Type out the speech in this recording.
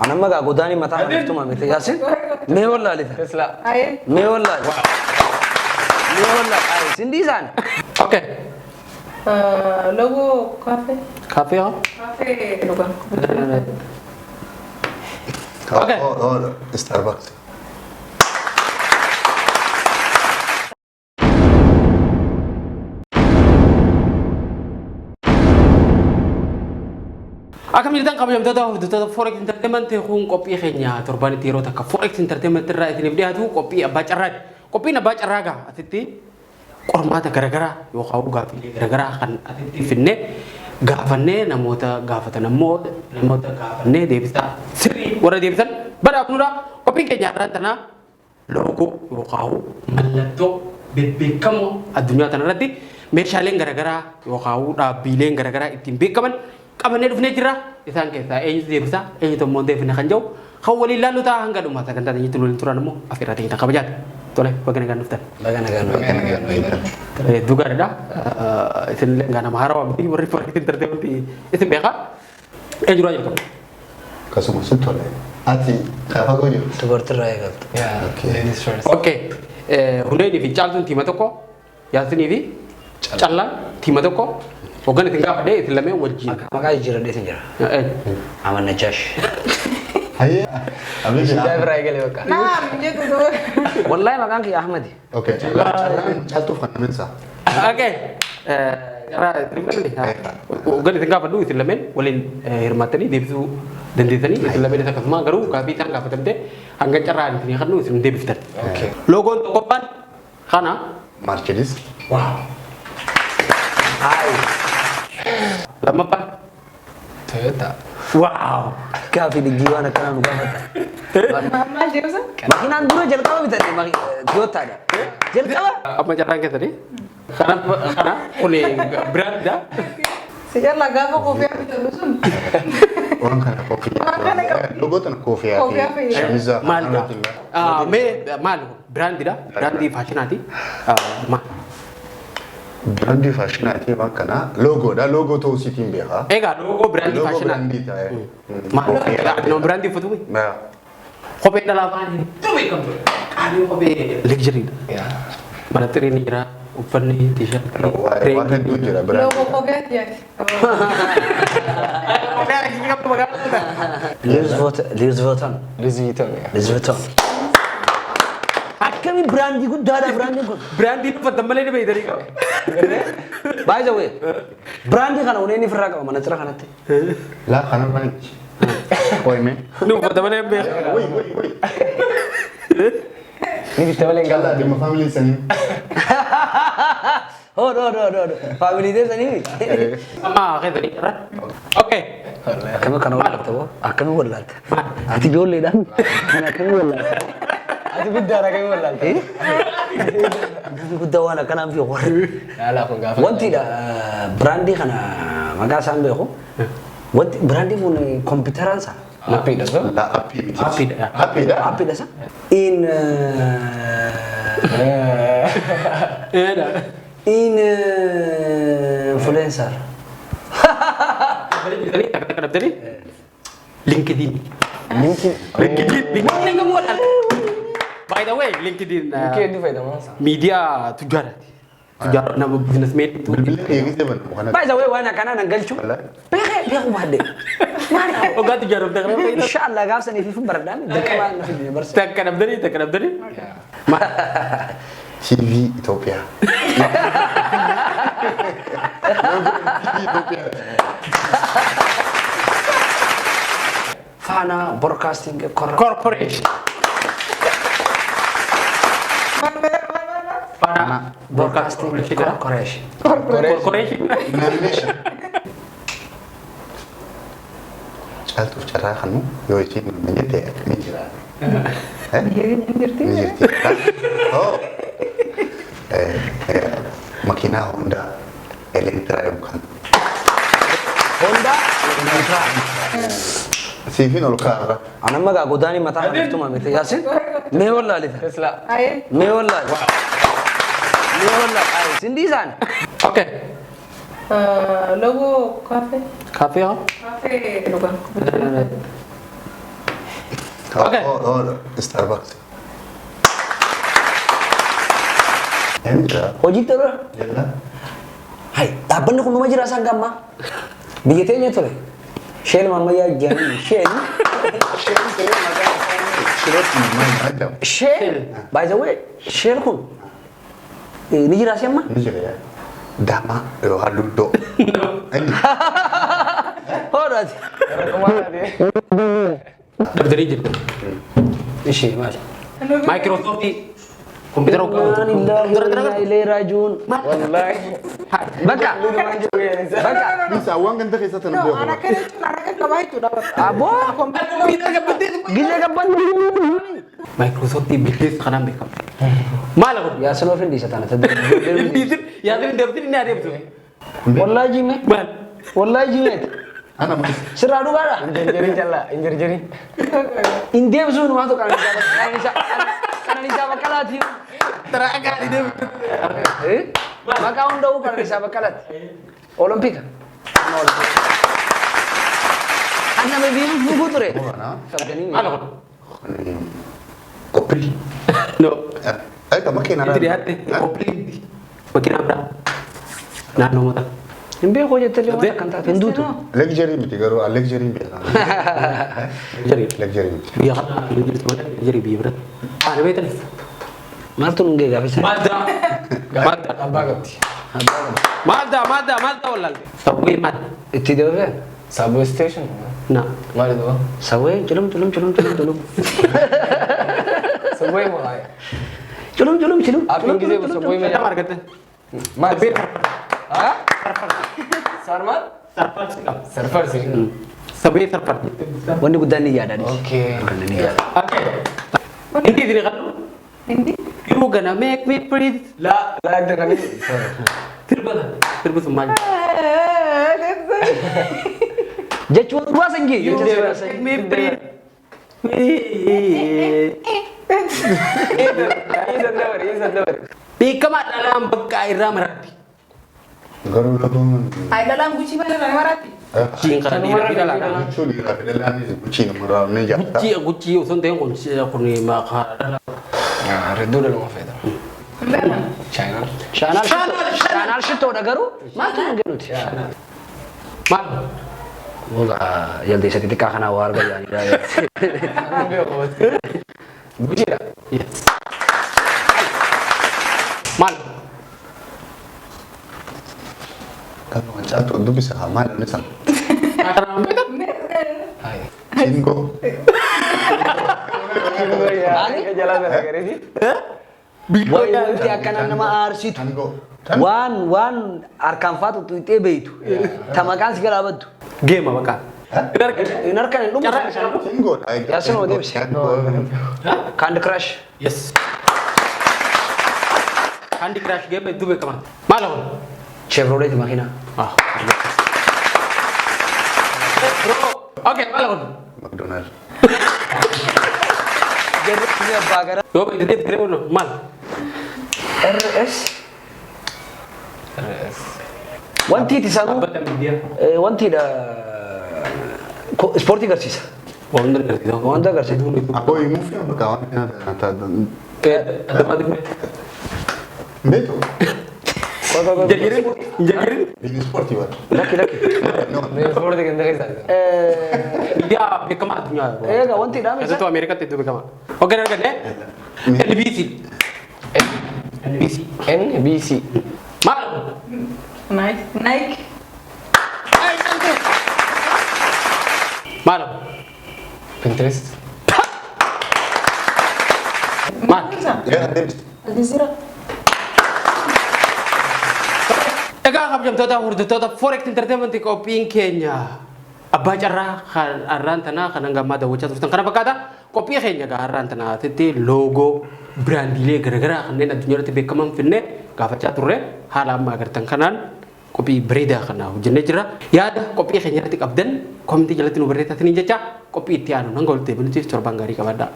Anamma gaa godaanii mataa kana tumame Yaasin mee wallaalita. Tesla. Aye. Mee wallaali. Mee wallaali. Sindii isaan. Okay. Logo kafe. Kaafee haa? Kafe dhugan. Okay. Oh, oh, Starbucks. Akkam jirtan kabajamtoota hordoftoota Forex Entertainment kun qophii keenya torbanitti yeroo takka Forex Entertainment irraa isiniif dhiyaatu qophii abbaa carraati. Qophiin abbaa carraa gaa asitti qormaata garaagaraa yookaan gaaffiilee garaagaraa kan asitti finnee gaafannee namoota gaafatan ammoo namoota gaafannee deebisaa sirrii warra deebisan badhaafnudha. Qophiin keenya har'aan tanaa loogoo yookaan mallattoo bebbeekamoo addunyaa tanarratti meeshaaleen garaagaraa yookaan dhaabbiileen garaagaraa ittiin beekaman qabannee dhufnee jirra. Isaan keessaa eenyutu deebisaa eenyutu immoo hin deebifne kan jedhu kan waliin laallu ta'a hanga dhuma sagantaa teenyatti waliin turan immoo afeerraa teenya kabajaati. Tole baga nagaan dhuftan. Baga nagaan nu Hedduu gaariidha. Isin illee nama haarawaa miti warri Forex Entertainment isin beekaa. Eenyurraa jalqabna? Akkasuma sitti tole. Ati fagoo jiru. Dubartirraa eegaltu. Yeah. Okay. Ladies first. Okay. Hundeenii fi Caaltuun tiima tokko, Yaasinii fi Callaan tiima tokko. Hoggan isin gaafadhee isin lameen wajjin. Maqaa jijjiiradhee isin jira. Aman Najjaash. Hayyee. Ablee Shida jira. biraa eegale bakka. Naam jedhu dura. Wallaahi maqaan kiyya Ahmadi. Okay. Carraan caaltuuf kan nameensa. Okay. Carraa isin gaafadhe. Hoggan isin gaafadhu isin lameen waliin hirmaattanii deebisuu dandeessanii isin lameenis akkasuma garuu gaaffii isaan gaafatamte hanga carraa isin kennu isin deebiftan. Okay. Loogoon tokkoffaan kana. Mercedes. Hayi. Lammaffaan. Toyota. Wow. Gaaffii dhiggii waan akkanaa nu gaafata. Maal jedhu san? Makiinaan dura jalqaba bitadhe Toyotaadha. Jalqaba. Amma carraan keessanii. Kana kana kun biraandidha. Si jala gaafa kofiyaa bitatu sun. Waan kana koofiyyaa. Waan kana qabdi. Loogoo tana koofiyyaa Koofiyyaa fi fi- shamizaa. Maal ta'a? Mee maal biraandidha? Biraandii faashinaati. Maal? Biraandii faashinaati waan kana loogoodha. Loogoo ta'uu isiitiin beekaa. Egaa loogoo biraandii Loogoo faashinaati. biraandii ta'e. Maal? No biraandii uffatu. Kophee dhalaa afaan hedduu beekamtu. Qaalii kophee luxuryidha. Yeah. Manaxiriin ni jira, uffanni, tiishartii, Waan hedduu jira biraandii. Logo kofiyaati yaati. Kophee akkasii qabdu magaalaa. Louis Vuitton. Louis Vuitton. Yeah. Louis Vuitton. Akkami biraandii guddaadha biraandiin kun. Biraandii uffatan malee ni beektanii qaba. By the way, biraandii kana oneen ifirraa qaba manaxira kanatti. Laa kanarraa miti. Qoy mee. Ni uffata malee hin beeku. Wai wai wai. Ni bitte malee hin Caalaa gaafatu. dhimma faamilii sanii. Hoo hoo hoo hoo faamilii teessanii. Amma keessanii irra. Okay. Akkami kana wallaalta boo? Akkami wallaalta? Ati ijoolleedhaan kan akkami wallaalta? Ati guddaadha kan wallaalta. Namni guddaa waan akkanaan fi warri. Yaalaa kun gaafa. Wantidha biraandii kana maqaa isaan beeku. Wanti biraandii kun kompiitaraan isaa Appiidha so. Laa appii miti. Appiidha. Appiidha. appiidha isa. In Eedha. in influencer. Takka takka dhabdanii. LinkedIn. Linkin. LinkedIn. LinkedIn gamoo wallaalta. By the way, LinkedIn Linkii hedduu fayyadamuun isaa. miidiyaa tujjaaraati. Tujjaara nama businessman. Bilbilli kee gisee banamu kanatti. By the way waan akkanaa nan galchu. Beekee beeku baadde. Maal Hoggaa tujjaarof takka dhabdanii. Inshallah gaafsanii fi baradhaan dirqama na fidine barsa. Takka dhabdanii takka dhabdanii. TV Itoophiyaa. TV Itoophiyaa. Faana Broadcasting Corporation. Maal maal maal maal? Faana Broadcasting Corporation. Corporation. Nomination. Caaltuuf carraa kanu yoo isiin namni jette ni jira. Biyya keenya hin jirti. Ni jirti. Oh. Makiinaa Honda Elentra yookaan Honda Elantra. Siifin ol kaa'arra. Anamma gaa godaanii mataa kana tumame Yaasin mee wallaalita. Tesla. Aye. Mee wallaali. Mee wallaali. Sindii isaan. Okay. Logo kafe. Kaafee haa? Kafe dhugan. Okay. Oh, Starbucks. Inni jira. Hojiitti irra. Jalla. Hai, dhaabbanni kun numa jira isaan gammaa. Biyya teenya ture. Sheel Maammayyaa jedhanii Sheel. Shirootti maal jedhamu? Sheel. By the way, Sheel kun ni jira si amma? Ni jira yaa. Dama yookaan luddoo. Inni. Hoodhaati. Dhabdanii jirtu. Ishee maali? Maayikiroosooftii. Kompiitara Inna lillahi wa inna ilaihi raaji'uun. Wallaahi. Bakka. Bakka. Bisa waan ganda keessatti No, nu ana beeku. kana jechuun ana kan qabaa jechuudha. Aboo. Kompiitara gabbattee. Gizee gabbanni. Maayikiroosooftii bildees kanaan beekama. Maal kun? Yaa siloo findisa tana. Yaadni dabtini ni adeemtu. Wallaahi jime. Maal? Wallaahi jimeeti. Ana maal? Sirraa dhugaadha. Injirjirin jallaa injirjirin. Hin deebisuun waan tokko Qananiisaa Baqqalaati. Taraa gaarii deemtu. Maqaa hunda'uu Qananiisaa Baqqalaati. Olompika. Kan nama biiru fuguu ture. Maal kun? Qophii. No. Egaa makiinaa. Itti dhiyaatte qophii makiinaa biraa. Naannoo mataa. Hin beeku jettee waan akkan taate hin duutu. Legjerii miti garuu legjerii beekama. Jari. Legjerii miti. Biyya kana hin jirtu malee jari biyya biratti. Ani beektan. Maaltu nu gee gaafisa? Maaldaa. Maaldaa. Abbaa qabdi. Maaldaa maaldaa maaldaa wallaalte. Sabu'ee maal? Itti deebisee. Subway station. Na. Maali duuba? Sawee culum culum culum culum culum. Subway moo haaya? Culum culum culum. Appiin gisee subway Nama mee? argatte. Maal? Sabbee Haa? Sarmaal? sarfar si qaba. Sarfar si. Sabbee sarfar. Wanni guddaan ni yaada. Okay. Ni yaada. Okay. Hindi idini qallu. Hindi. You gonna make me breathe. Laa laa itti kan Sirba sirba sun maal? Jechuun duraa sangii. You gonna make me breathe. Isa dabare isa dabare. Beekamaa dhalaan bakka irraa maraatti. Garuu logoon. Ay, dhalaan guchii malee nama maraatti. Guchiin kana dhiira fi dhalaadha. Guchuu dhiiraa fi dhalaanis guchii namarraa ni jaallata. Guchii guchii osoo hin ta'in kun kun maqaa dhalaa. Redduu dhaluma fayyadama. Chaayinaan. Shaanaal shittoodha garuu maaltu nu kennuti? Maal? Jaldeessa xixiqqaa kanaa waa arga jaanidha. Guchiidha. Yes. Maal? Kan wancaatu dubbisa haa maal inni sana? Kanaan beektan? Haaya. Singoo. Jalaa sana gareeti. Wayi wanti akkana nama aarsitu. Tangoo. Waan waan harkaan faatu tuqxee beeytu. Ta maqaan si galaabattu. Geema maqaa. Hin harkaan hin dhumu. Singoodha. Yaasin oo deebise. Candy Crush. Yes. Candy Crush geema hedduu beekamaa. Maal kun? Chevrolet makiinaa. Ah. Okay, maal kun? McDonald. Jarri abbaa gara. Yoo beekte deebitee kun maal? RS. Wanti itti sanuu Dhaabbata miidiyaa. wantiidha ispoortii agarsiisa. Waan hunda agarsiisa. Waan hunda agarsiisa. Abboo himuu fi bakka waan kana ta'a. Adda Beeku. Jarjarin. Jarjarin. Biyyi ispoortii waan. Lakki lakki. Ispoortii kan ta'e isaati. Miidiyaa beekamaa addunyaa. Egaa wantiidha. Keessattuu Ameerikaatti hedduu beekamaa. Okay, arganne. NBC. NBC. NBC. Maal? Nike. Nike. Maal? Pinterest. Maal? Yaa deebiste. Al Jazeera. Egaa kabajamtoota hordoftoota Forex Entertainment qophiin keenya abbaa carraa kan har'aan tanaa kan hanga ammaa daawwachaa turtan kana fakkaata. Qophii keenya egaa har'aan tanaatitti loogoo biraandiilee garaagaraa kanneen addunyaa irratti beekaman finnee gaafachaa turre haala amma agartan kanaan qophii bareedaa kana hojjennee jira. Yaada qophii keenya irratti qabdan koomentii jalatti nu barreessatanii jecha qophii itti aanu hanga walitti deebinutti torbaan gaarii qabaadhaa.